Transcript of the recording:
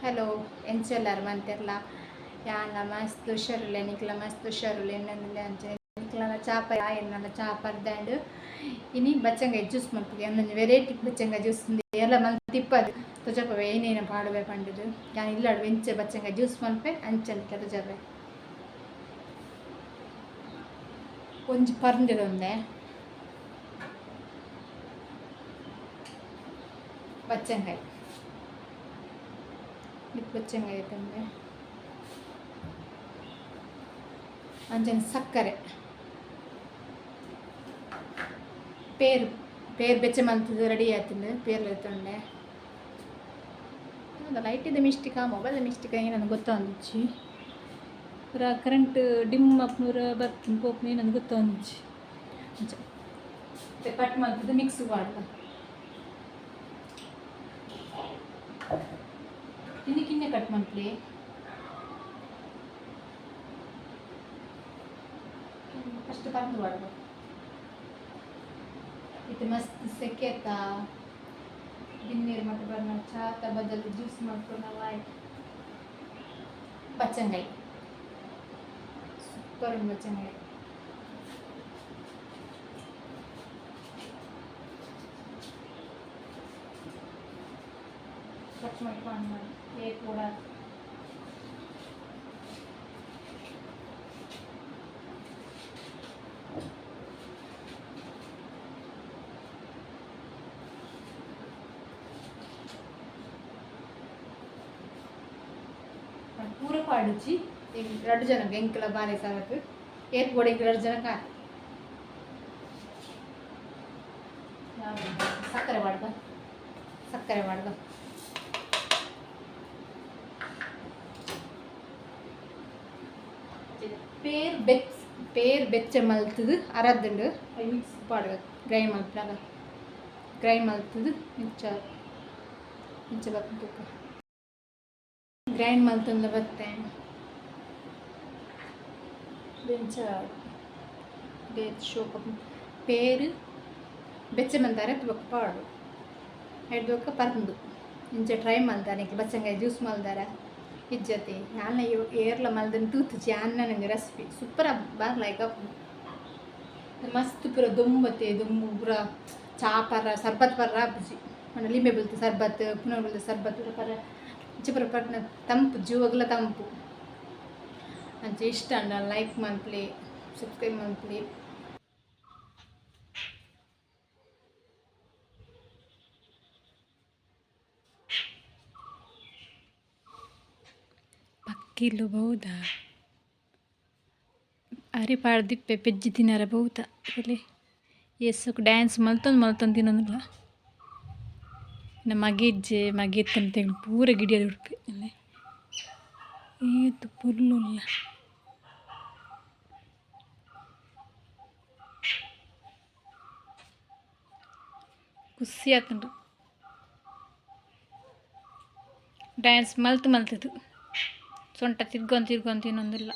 Hello ಎಂಚೆಲ್ಲಾರು ಮಂತೆರ್ಲ ಯಾನ್ಲ ಮಸ್ತ್ ಹುಷಾರುಲ್ಲೆ ನಿಕ್ಲ ಮಸ್ತ್ ಹುಷಾರುಲ್ಲೆ ಎನ್ನಂದಿಲ್ಲ ಅಂಚೆ ನಿಕ್ಲನ ಚಾಪ ಎನ್ನಲ ಚಾ ಪರ್ದಾಂಡ್ ಇನಿ ಬಚ್ಚಂಗಾಯಿ ಜ್ಯೂಸ್ ಮಲ್ಪುಗೆ ಒಂದೊಂಜಿ ವೆರೈಟಿ ಬಚ್ಚಂಗಾಯಿ ಜ್ಯೂಸ್ ಎಲ್ಲ ಮಲ್ತಿಪ್ಪದು ತೊಜಪವೆ ಏನೇನು ಪಾಡುವೆ ಪಂಡುದು ಯಾನ್ ಇಲ್ಲಡು ಎಂಚೆ ಬಚ್ಚಂಗಾಯಿ ಜ್ಯೂಸ್ ಮಲ್ಪೆ ಅಂಚೆ ತೊಜಪೆ ಒಂಜಿ ಪರ್ಂದಿಡೊಂದೆ ಬಚ್ಚಂಗಾಯಿ ಬಚ್ಚಂಗಾಯಿ ತಂದೆ ಅಂಚನೆ ಸಕ್ಕರೆ ಪೇರು ಪೇರು ಬೆಚ್ಚ ಮಲ್ತದ್ದು ರೆಡಿ ಆಯ್ತಂದು ಪೇರ್ಲ ಎತ್ತೊಂಡೆ. ಲೈಟಿದ ಮಿಸ್ಟಿಕ ಮೊಬೈಲ್ದ ಮಿಸ್ಟಿಕ ಏನಂದು ಗೊತ್ತೊಂದಿಜ್ಜಿ ಪೂರ ಕರೆಂಟ್ ಡಿಮ್ ಅಪ್ನೂರ ಬರ್ತೀನಿ ಪೋಪುನ ಏನಂದು ಗೊತ್ತೊಂದಿಜ್ಜಿ ಅಂಚ ಕಟ್ ಮಲ್ತದ್ದು ಮಿಕ್ಸ್ ಪಾಡ್ದ ಕಿನ್ನೆ ಕಿನ್ನೆ ಕಟ್ ಮಲ್ಪಲೆ ಫಸ್ಟ್ ಪರಂದು ಪಾಡ್ದ ಇದು ಮಸ್ತ್ ಸೆಕೆತ ಬಿನ್ನೀರು ಮಟ್ಟ ಬರ್ನ ಚಾತ ಬದಲು ಜ್ಯೂಸ್ ಮಾಡ್ಕೊಂಡು ಆಯ್ತು. ಬಚ್ಚಂಗಾಯಿ ಸೂಪರ್ ಬಚ್ಚಂಗಾಯಿ. ಕಟ್ ಮಾಡ್ಕೊಂಡು ಮಾಡಿ ಕೂಡ ಪೂರ ಪಾಡುಚಿ ಎರಡು ಜನಕ್ಕೆ ಎಂಕಲ ಬಾರೆ ಸಾರಕ್ ಏತ್ ಬೋಡ ಎಂಕ್ ಎರಡು ಜನಕ್ಕೆ ಸಕ್ಕರೆ ಪಾಡ್ದ ಸಕ್ಕರೆ ಪಾಡ್ದ ಪೇರ್ ಬೆಚ್ ಪೇರ್ ಬೆಚ್ಚ ಮಲ್ತದು ಅರದ್ದುಂಡು ಮಿಕ್ಸ್ ಪಾಡ್ಗ ಗ್ರೈಂಡ್ ಮಲ್ಪನಾಗ ಗ್ರೈಂಡ್ ಮಲ್ತದು ಮಿಂಚ ಮಿಂಚ ಬರ್ತದೆ ಗ್ರೈಂಡ್ ಮಲ್ತೊಂದು ಬತ್ತೆ ಬೆಂಚ ಶೋಕ ಪೇರು ಬೆಚ್ಚ ಮಂತಾರೆ ಬೊಕ್ಕ ಪಾಡು ಎಡ್ದು ಬೊಕ್ಕ ಪರ್ಂದು ಇಂಚ ಟ್ರೈ ಮಲ್ದಾರೆ ಬಚ್ಚಂಗಾಯಿ ಜ್ಯೂಸ್ ಮಲ್ದಾರ ಇಜ್ಜತೆ ಯಾನ ಏರ್ಲ ಮಲ್ದನ್ ತೂತುಜಿ ಅನ್ನ ನಂಗೆ ರೆಸಿಪಿ ಸೂಪರ್ ಬಾರ್ ಲೈಕ್ ಮಸ್ತ್ ಪೂರ ದೊಂಬತೆ ದೊಂಬು ಪೂರ ಚಾ ಪರ ಸರ್ಬತ್ ಪರ ಆಪುಜಿ ಪಂಡ ಲಿಂಬೆ ಬುಲ್ತ ಸರ್ಬತ್ ಪುನರ್ ಬುಲ್ತ ಸರ್ಬತ್ ಪೂರ ಪರ ಇಂಚ ಪೂರ ಪರ್ನ ತಂಪು ಜೀವಗ್ಲ ತಂಪು ಅಂಚ ಇಷ್ಟ ಅಂಡ ಲೈಕ್ ಮನ್ಪುಲೆ ಸಬ್ಸ್ಕ್ರೈಬ್ ಮನ್ಪುಲೆ. ಪಕ್ಕಿಲು ಬಹುದಾ ಅರಿ ಪಾಡ್ದಿಪ್ಪೆ ಪೆಜ್ಜಿ ತಿನ್ನರ ಬಹುತ ಇಲ್ಲಿ ಏಸುಕ್ ಡ್ಯಾನ್ಸ್ ಮಲ್ತೊಂದು ಮಲ್ತೊಂದು ತಿನ್ನೊಂದಿಲ್ಲ. ನಮ್ಮ ಮಗೆಜ್ಜೆ ಮಗೆ ಎತ್ತಂತ ಪೂರ ಗಿಡಿಯದು ಉಡುಪಿ ಅಲ್ಲೇ ಏತು ಪುಲ್ಲುಲ್ಲ. ಖುಷಿ ಆತುಂಡು ಡ್ಯಾನ್ಸ್ ಮಲ್ತು ಮಲ್ತದು ಸೊಂಟ ತಿರ್ಗೊಂದು ತಿರ್ಗೊಂದು ತಿನ್ನೊಂದಿಲ್ಲ.